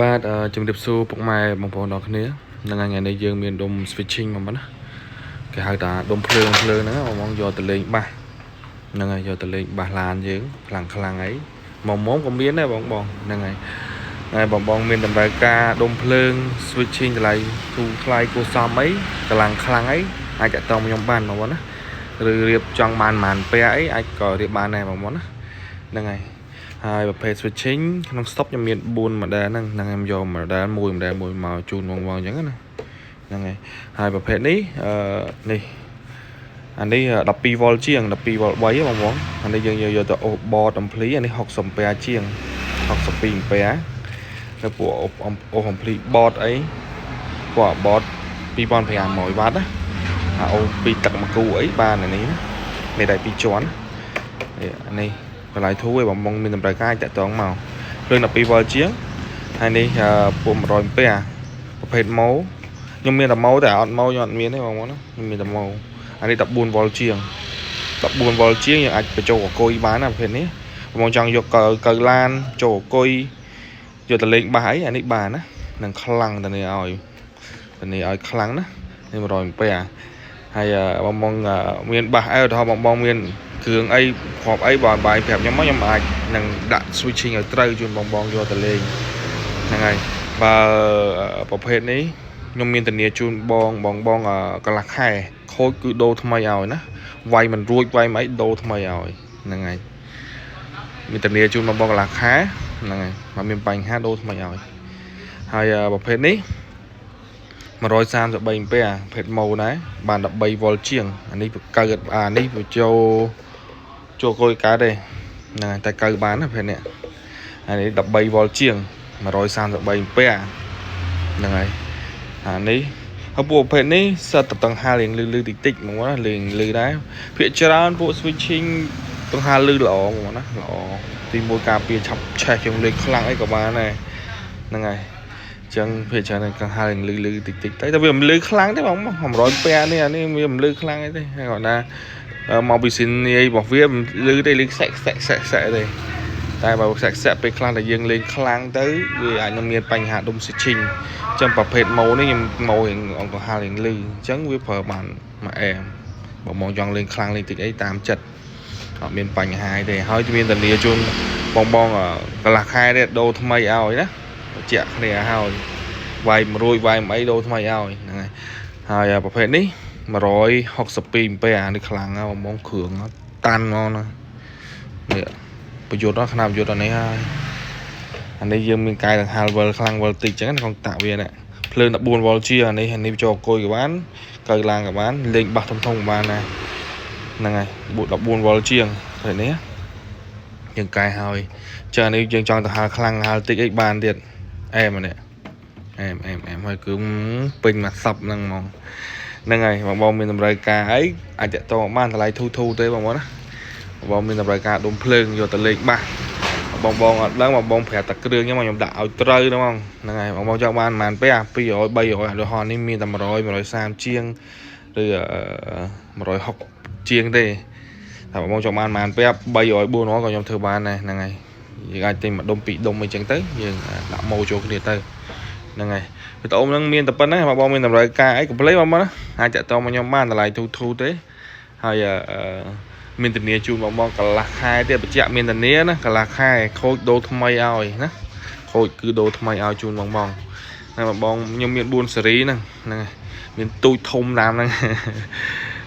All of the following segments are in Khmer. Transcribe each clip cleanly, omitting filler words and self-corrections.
បាទជំរាបសួរពុកម៉ែបងប្អូនទាំងគ្នាហ្នឹងហើយថ្ងៃនេះយើងមានដុំ switching មកណាគេហៅថាដុំភ្លើងភ្លើងហ្នឹងបងបងយកទៅលេងបាសហ្នឹងហើយយកទៅលេងបាសឡានយើងខ្លាំងខ្លាំងអីមកមុំក៏មានដែរបងបងហ្នឹងហើយហើយបងបងមានតម្រូវការដុំភ្លើង switching តម្លៃធូរថ្លៃគួរសមអីកម្លាំងខ្លាំងអីអាចតាក់ទងខ្ញុំបានបងប្អូនណាឬរៀបចង់បានប៉ុន្មានពាក់អីអាចក៏រៀបបានដែរបងប្អូនណាហ្នឹងហើយ ហើយប្រភេទ switching ក្នុង stock ខ្ញុំមាន4 model ហ្នឹងហ្នឹងខ្ញុំយក model មួយ model មួយមកជូនបងបងអញ្ចឹងណាហ្នឹងហើយហើយប្រភេទនេះអឺនេះអានេះ12 V ជាង12 V 3បងបងអានេះយើងយកទៅអូស board ampli អានេះ60 ampere ជាង62 ampere ទៅពួកអូស ampli board អីពួក board 2500វ៉ាត់ណាអាអូសពីទឹកមកគូអីបានអានេះណាមានតែពីរជាន់នេះអានេះ តម្លៃធូរឯងបងបងមានតម្រូវការអាចតាក់ទងមកភ្លើង12 V ជាងហើយនេះពុំ100អាំពែប្រភេទម៉ូខ្ញុំមានតែម៉ូតែអត់ម៉ូខ្ញុំអត់មានទេបងប្អូនណាខ្ញុំមានតែម៉ូអានេះ14 V ជាង14 V ជាងយើងអាចបញ្ចូលកគុយបានណាប្រភេទនេះបងបងចង់យកកៅកៅឡានចូលកគុយយកទៅលេងបាសអីអានេះបានណានឹងខ្លាំងតនេះឲ្យតនេះឲ្យខ្លាំងណានេះ100អាំពែហើយបងបងមានបាសអីឧទាហរណ៍បងបងមានគ្រឿងអីគ្រាប់អីបើបាយប្រាប់ខ្ញុំមកខ្ញុំអាចនឹងដាក់ switching ឲ្យត្រូវជូនបងបងយកទៅលេងហ្នឹងហើយបើប្រភេទនេះខ្ញុំមានធានាជូនបងបងបងកន្លះខែខូចគឺដូរថ្មីឲ្យណាវាយមិនរួចវាយមិនអីដូរថ្មីឲ្យហ្នឹងហើយមានធានាជូនបងបងកន្លះខែហ្នឹងហើយបើមានបញ្ហាដូរថ្មីឲ្យហើយប្រភេទនេះ133អាំពែប្រភេទម៉ូដែរបាន13 V ជាងអានេះកើតអានេះបញ្ចូលចូលកុយកើតទេហ្នឹងហើយតែកើបានណាប្រភេទនេះអានេះ13 V ជាង133អាំពែហ្នឹងហើយអានេះហើយពួកប្រភេទនេះសិតតែតង្ហារៀងលឺលឺតិចតិចហ្មងណាលេងលឺដែរភាគច្រើនពួក switching តង្ហាលឺល្អហ្មងណាល្អទីមួយការពារឆាប់ឆេះជាងលេងខ្លាំងអីក៏បានដែរហ្នឹងហើយចឹងភាគច្រើនកង្ហារៀងលឺលឺតិចតិចតែតែវាមិនលឺខ្លាំងទេបង100ពានេះអានេះវាមិនលឺខ្លាំងអីទេហើយគាត់ថាមកពីស៊ីនាយរបស់វាមិនលឺទេលឺខ្សាក់ខ្សាក់ខ្សាក់ខ្សាក់ទេតែបើខ្សាក់ខ្សាក់ពេលខ្លះតែយើងលេងខ្លាំងទៅវាអាចនឹងមានបញ្ហាដុំ switching ចឹងប្រភេទម៉ូនេះខ្ញុំម៉ូរៀងអង្គហាលរៀងលឺអញ្ចឹងវាប្រើបានមួយអែមបើមកចង់លេងខ្លាំងលេងតិចអីតាមចិត្តអត់មានបញ្ហាទេហើយមានធានាជូនបងបងកន្លះខែទេដូរថ្មីឲ្យណាបញ្ជាក់គ្នាឲ្យវាយមិនរួចវាយមិនអីដូរថ្មីឲ្យហ្នឹងហើយហើយប្រភេទនេះ162អាំពែអានេះខ្លាំងណាស់បងបងគ្រឿងតាន់ហ្មងណានេះប្រយុទ្ធដល់ឆ្នាំប្រយុទ្ធដល់នេះហើយអានេះយើងមានកែដង្ហាលវិលខ្លាំងវិលតិចចឹងណាក្នុងតាក់វានេះភ្លើង14 V ជាអានេះអានេះចូលអង្គុយក៏បានកៅឡើងក៏បានលេងបាសធំធំក៏បានដែរហ្នឹងហើយ14 V ជាងពេលនេះយើងកែហើយចាអានេះយើងចង់ទៅហាលខ្លាំងហាលតិចអីបានទៀតអែមអានេះអែមអែមអែមហើយគឺពេញមួយសັບហ្នឹងហ្មងហ្នឹងហើយបងបងមានតម្រូវការអីអាចតាក់ទងបានតម្លៃធូរធូរទេបងប្អូនណាបងមានតម្រូវការដុំភ្លើងយកទៅលេងបាសបងបងអត់ដឹងបងបងប្រាប់តែគ្រឿងខ្ញុំខ្ញុំដាក់ឲ្យត្រូវហ្មងហ្នឹងហើយបងបងចង់បានប្រហែលពេល200 300ឧទាហរណ៍នេះមានតែ100 130ជាងឬ160ជាងទេតែបងបងចង់បានប្រហែលពេល300 400ក៏ខ្ញុំធ្វើបានដែរហ្នឹងហើយយើងអាចទិញមួយដុំពីរដុំអីចឹងទៅយើងដាក់ម៉ូចូលគ្នាទៅហ្នឹងហើយវីដេអូហ្នឹងមានតែប៉ុណ្្នេះបងបងមានតម្រូវការអីកុំភ្លេចបងបងណាអាចតាក់ទងមកខ្ញុំបានតម្លៃធូរធូរទេហើយអឺមានធានាជូនបងបងកន្លះខែទៀតបញ្ជាក់មានធានាណាកន្លះខែខូចដូរថ្មីឲ្យណាខូចគឺដូរថ្មីឲ្យជូនបងបងហើយបងបងខ្ញុំមាន4សេរីហ្នឹងហ្នឹងហើយមានទូចធំតាមហ្នឹង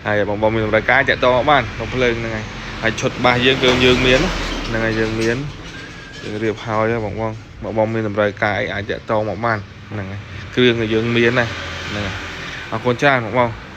ហើយបងបងមានតម្រូវការតាក់ទងបានក្នុងភ្លើងហ្នឹងហើយហើយឈុតបាសយើងគឺយើងមានហ្នឹងហើយយើងមានយើងរៀបហើយបងបងបងបងមានតម្រូវការអីអាចតាក់ទងមកបានហ្នឹងហើយគ្រឿងក៏យើងមានដែរហ្នឹងហើយអរគុណច្រើនបងបង។